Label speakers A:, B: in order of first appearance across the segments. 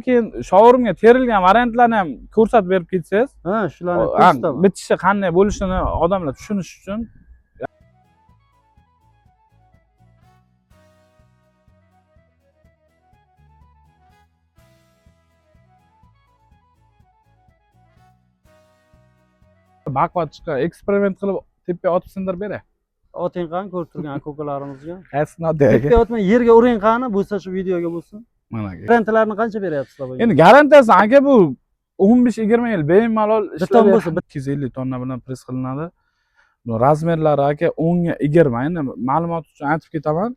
A: Keyin showroomga terilgan variantlarni ham ko'rsatib berib ketsangiz,
B: Ha, shularni
A: ha,
B: ko'rsataman.
A: bitishi qanday bo'lishini odamlar tushunishi uchun. Baquvvat chiqqan, eksperiment qilib tepaga otib sindirib beray.
B: Oting qani ko'rib turgan aka-ukalarimizga.
A: Qaysi aka?
B: Tepaga otmang, yerga uring qani, bo'lsa shu videoga bo'lsin.
A: Mana aka.
B: Garantiyalarini qancha beryapsizlar bunga?
A: Endi garantiyasi aka bu 15-20 yil bemalol
B: Beton
A: ishlab
B: bo'lsa,
A: 250 tonna bilan press qilinadi. Bu razmerlari aka 10 ga 20. Endi ma'lumot uchun aytib ketaman.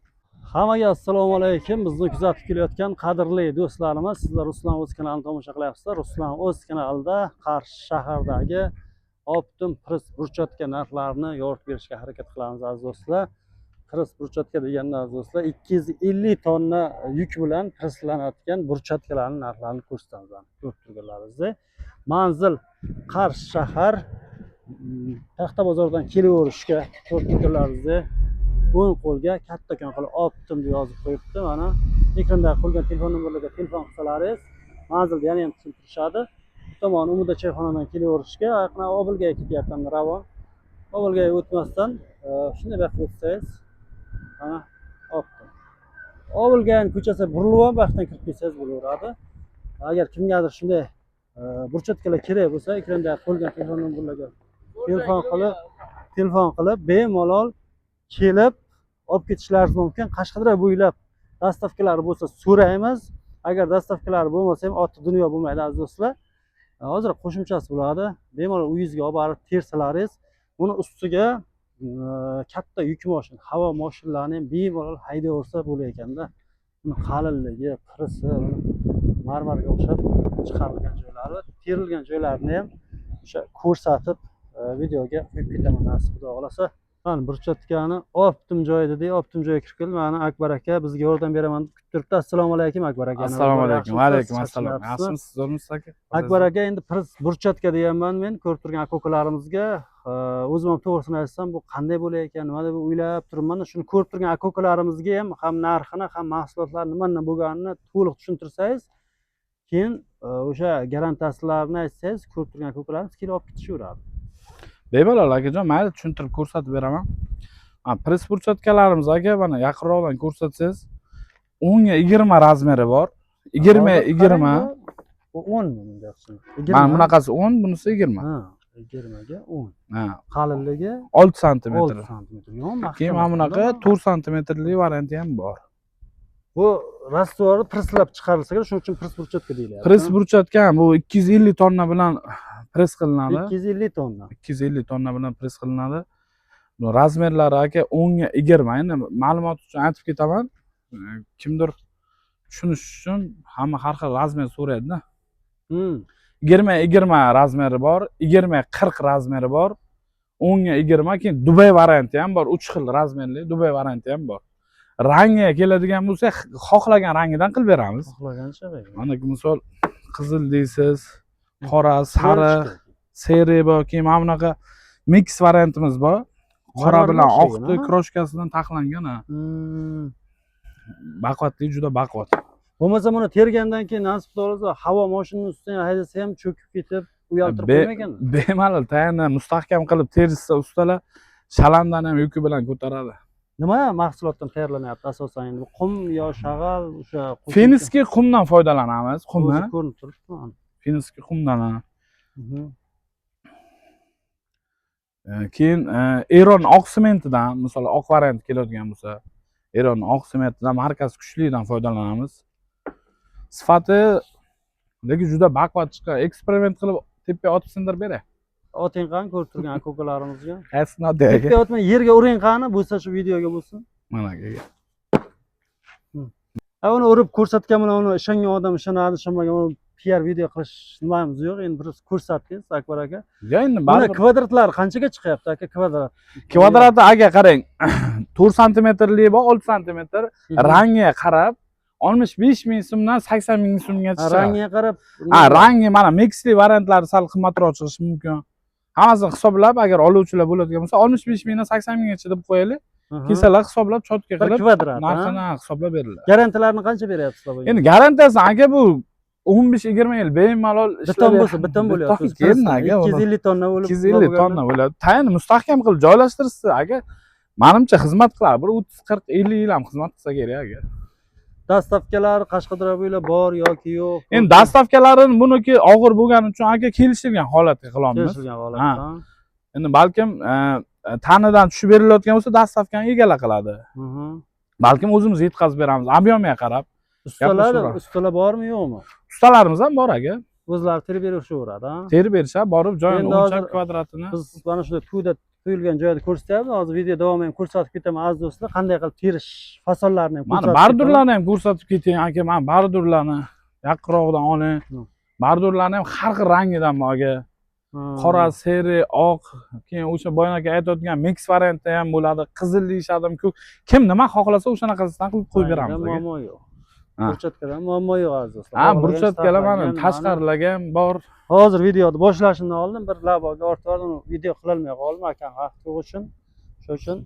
B: Hammaga assalomu alaykum. Bizni kuzatib kelayotgan qadrli do'stlarimiz, sizlar Ruslan O'z kanalini tomosha qilyapsizlar. Ruslan O'z kanalida Qarshi shahridagi Optim press burchatka narxlarini yoritib berishga harakat qilamiz aziz do'stlar. Press burchatka deganda aziz do'stlar 250 tonna yuk bilan presslanadigan burchatkalarning narxlarini ko'rsatamiz. Ko'rib turganlaringizdek. Manzil Qarshi shahar, Taxta bozordan kelaverishga ko'rib turganlaringizdek o'ng qo'lga kattakon qilib Optim deb yozib qo'yibdi. Mana ekranda qo'yilgan telefon nomerlarga telefon qilsalaringiz manzilni yana ham tushuntirishadi. Bu tomon Umuda choyxonadan kelaverishga, yaqin Obilga ketyapti Ravon. Obilga o'tmasdan shunday bu yoqqa o'tsangiz mana Optim. Obilga ko'chasi burilib ham bu yoqdan kirib ketsangiz bo'laveradi. Agar kimgadir shunday burchatkalar kerak bo'lsa, ekranda qo'yilgan telefon nomerlarga telefon qilib bemalol kelib olib ketishlaringiz mumkin. Qashqadaryo bo'ylab dastavkalari bo'lsa so'raymiz. Agar dastavkalari bo'lmasa ham otni dunyo bo'lmaydi aziz do'stlar. Hozir qo'shimchasi bo'ladi. Bemalol uyingizga olib borib tersalaringiz, buni ustiga katta yuk mashina, havo mashinalarini ham bemalol haydaversa bo'lar ekanda. Buni qalinligi, qirisi, buni marmarga o'xshab chiqarilgan joylari, terilgan joylarini ham o'sha ko'rsatib videoga qo'yib ketaman nasib Xudo xohlasa. Mana burchatkani Optim joyi dedik, Optim joyiga kirib keldim. Mana Akbar aka bizga yordam beraman deb kutib turibdi. Assalomu alaykum Akbar aka.
A: Assalomu alaykum. Va alaykum assalom.
B: Yaxshimisiz?
A: Yaxshimisiz, zo'rmisiz aka?
B: Akbar aka, endi press burchatka deganman men ko'rib turgan aka-ukalarimizga. O'zim ham to'g'risini aytsam, bu qanday bo'lar ekan, nima deb o'ylab turibman. Shuni ko'rib turgan aka-ukalarimizga ham narxini, ham mahsulotlar nimadan bo'lganini to'liq tushuntirsangiz, keyin o'sha garantiyalarini aytsangiz, ko'rib turgan aka-ukalarimiz kelib olib ketishaveradi.
A: Bemalol akajon, mayli tushuntirib ko'rsatib beraman. Ha, press burchatkalarimiz aka mana yaqinroqdan ko'rsatsangiz 10 ga 20 razmeri bor. 20
B: Hozir
A: 20.
B: qarang, bu 10 mi bunday?
A: Mana bunaqasi 10, bunisi 20.
B: Ha, 20 ga 10.
A: Ha,
B: Qalinligi
A: 6 santimetr.
B: 6 santimetr. Yo'q, mahkam.
A: Keyin mana bunaqa 4 santimetrli varianti ham bor.
B: Bu rastvori presslab chiqarilsa kerak, shuning uchun press burchatka deyilyapti.
A: Press burchatka ham bu 250 tonna bilan press qilinadi.
B: 250 tonna.
A: 250 tonna bilan press qilinadi. Bu razmerlari aka 10 ga 20. Endi ma'lumot uchun aytib ketaman. Kimdir tushunish uchun hamma har xil razmer so'raydi-da. 20 20 razmeri bor, 20 40 razmeri bor. 10 ga 20, keyin Dubay varianti ham bor, 3 xil razmerli Dubay varianti ham bor. Rangiga keladigan bo'lsa, xohlagan rangidan qilib beramiz.
B: Xohlagancha beradi.
A: Mana misol qizil deysiz, qora, sariq, seri bor, keyin mana bunaqa mix variantimiz bor. Qora
B: Marmarga
A: bilan
B: o'xshagan,
A: oqni
B: ha?
A: kroshkasidan taxlangan, ha. Baquvvatli, juda baquvvat.
B: Bo'lmasa buni tergandan keyin nasib qilsa havo mashinani ustidan haydasa ham cho'kib ketib, uyaltirib qo'ymagan.
A: Bemalol tayinni mustahkam qilib terishsa ustalar shalandan ham yuki bilan ko'taradi.
B: Nima mahsulotdan tayyorlanyapti asosan endi? Qum yo shag'al o'sha
A: Finskiy qumdan foydalanamiz, qumni.
B: O'zi ko'rinib turibdi.
A: Finskiy qumdan. Ha. Keyin Eron oq sementidan, misol oq variant keladigan bo'lsa, Eron oq sementidan markasi kuchlidan foydalanamiz. Sifati lekin juda baquvvat chiqqan. Eksperiment qilib tepaga otib sindirib beray.
B: Oting qani ko'rib turgan aka-ukalarimizga.
A: Qaysi aka?
B: Tepaga otmang, yerga uring qani, bo'lsa shu videoga bo'lsin.
A: Mana aka.
B: Ha, uni urib ko'rsatgan bilan uni ishongan odam ishonadi, ishonmagan uni PR video qilish nimamiz yo'q. Endi bir ko'rsatdingiz Akbar aka.
A: Ya endi
B: Buni
A: baribir
B: kvadratlar qanchaga chiqyapti aka kvadrat?
A: Kvadrati aka qarang. 4 santimetrli bor, 6 santimetr. Rangiga qarab 65 ming so'mdan 80 ming so'mgacha chiqadi.
B: Rangiga qarab.
A: Ha, rangi mana mixli variantlari sal qimmatroq chiqishi mumkin. Hammasini hisoblab agar oluvchilar bo'ladigan bo'lsa 65 mingdan 80 minggacha deb qo'yaylik. Kelsalar hisoblab chotga
B: Bir
A: qilib
B: kvadrat.
A: narxini hisoblab beriladi.
B: Garantiyalarni qancha beryapsizlar bunga?
A: Endi garantiyasi aka bu 15-20 yil bemalol
B: Beton bo'lsa, beton bo'lyapti.
A: Beton keyin aka, uni
B: 250 tonna bo'lib
A: 250 tonna bo'ladi. Tayin mustahkam qilib joylashtirishsa aka, manimcha xizmat qiladi. Bir 30, 40, 50 yil ham xizmat qilsa kerak aka.
B: Доставка lar Qashqadaryo bo'ylab bor yoki yo'q?
A: Endi доставка larini buniki og'ir bo'lgani uchun aka kelishilgan holatga qilamiz.
B: Kelishilgan holatda.
A: Ha. Endi balkim tanidan tushib berilayotgan bo'lsa, доставка ni egalar qiladi. Balkim o'zimiz yetkazib beramiz, объем ga qarab.
B: Ustalar,
A: Gaplashaveramiz.
B: ustalar bormi, yo'qmi?
A: Ustalarimiz ham bor aka.
B: O'zlari terib berishaveradi, ha?
A: Terib berishadi, borib joyini
B: Endi
A: o'lchab
B: hozir
A: kvadratini.
B: Biz mana shunday to'yda qo'yilgan joyda ko'rsatyapmiz. Hozir video davomida ham ko'rsatib ketaman, aziz do'stlar, qanday qilib terish fasonlarini ham
A: Mana
B: ko'rsatib ketaman.
A: бордюр larni ham ko'rsatib keting aka, mana бордюр larni yaqinrog'idan oling. Бордюр larni ham har xil rangidan bor aka. Qora, серый, oq, keyin o'sha boya aka aytayotgan mix variantda ham bo'ladi. Qizil deyishadimi, ko'k. Kim nima xohlasa o'shanaqasidan qilib qo'yib beramiz aka.
B: Muammo yo'q.
A: Ha.
B: Брусчатка dan muammo yo'q, aziz do'stlar.
A: Ha,
B: Xohlagan
A: брусчатка lar mana
B: sharhlangan,
A: tashqarilarga ham bor.
B: Hozir videoni boshlashimdan oldin bir laboga ortib yubordim, uni video qilolmay qoldim akam vaqt yo'q uchun. Shuning uchun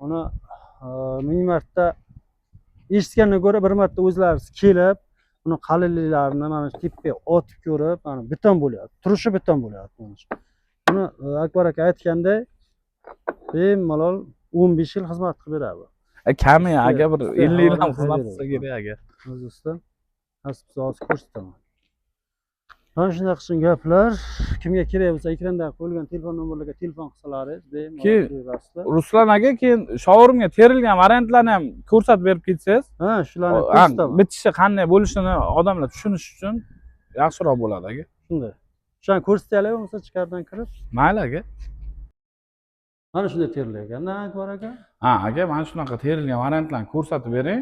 B: uni ming marta eshitgandan ko'ra bir marta o'zlari kelib, uni qalinliklarini mana shu tepaga otib ko'rib, mana beton bo'lyapti. Turishi beton bo'lyapti mana shu. Buni Akbar aka aytganday, bemalol 15 yil xizmat qilib beradi.
A: Kami aka, bir
B: Usti
A: 50 yil ham
B: havodan
A: xizmat
B: haydaydi.
A: qilsa kerak aka.
B: Aziz do'stlar, nasib qilsa hozir ko'rsataman. Mana shunday qism gaplar. Kimga kerak bo'lsa, ekranda qo'yilgan telefon nomerlarga telefon qilsalaringiz bemalol kelaverasizlar.
A: Ruslan aka, keyin showroomga terilgan variantlarni ham ko'rsatib berib ketsangiz,
B: Ha, shularni
A: ha,
B: ko'rsataman.
A: bitishi qanday bo'lishini odamlar tushunish uchun yaxshiroq bo'ladi aka.
B: Shunday. Shularni ko'rsataylik bo'lmasa ichkaridan kirib.
A: Mayli aka.
B: Mana shunday terilar ekan, Akbar aka.
A: Ha aka, mana shunaqa terilgan variantlarni ko'rsatib bering.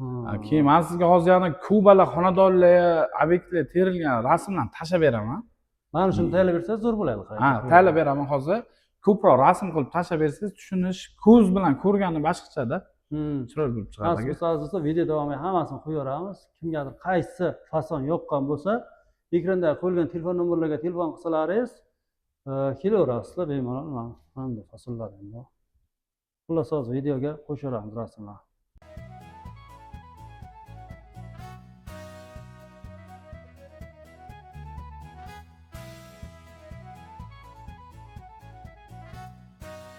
B: Ha.
A: Ha, keyin man sizga hozir yana kubalar, xonadonlar, obyektlar terilgan rasmlarni tashlab beraman.
B: Mana shuni tayyorlab bersangiz zo'r bo'ladi.
A: Ha, tayyorlab beraman hozir. Ko'proq rasm qilib tashlab bersangiz, tushunish ko'z bilan ko'rgani boshqachada chiroyli bo'lib chiqadi
B: Nasib
A: aka.
B: bo'lsa, aziz do'stlar, video davomida hammasini qo'yaveramiz. Kimgadir qaysi fason yoqqan bo'lsa, ekranda qo'yilgan telefon nomerlarga telefon qilsalaringiz, kelaverasizlar bemalol. Mana bunday fasonlar ham bor. Xullas, hozir videoga qo'shaveramiz rasmlarni.